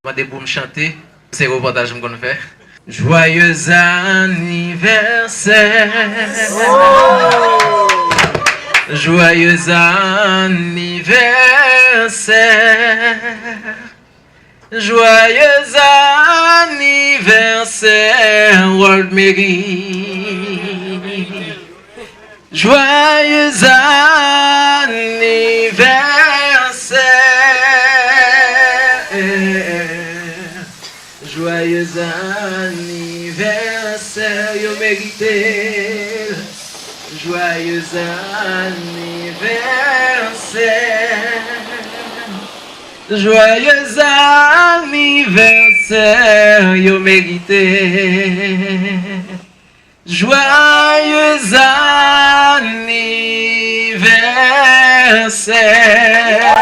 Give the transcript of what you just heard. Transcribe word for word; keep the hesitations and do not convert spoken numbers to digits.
Mande pou m chante, se repòtaj m konn fè. Joyeux anniversaire. Joyeux anniversaire. Joyeux anniversaire, World Mary. Joyeux anniversaire. Joyeux anniversaire, yo merite l. Joyeux anniversaire. Joyeux anniversaire, yo merite. Joyeux anniversaire.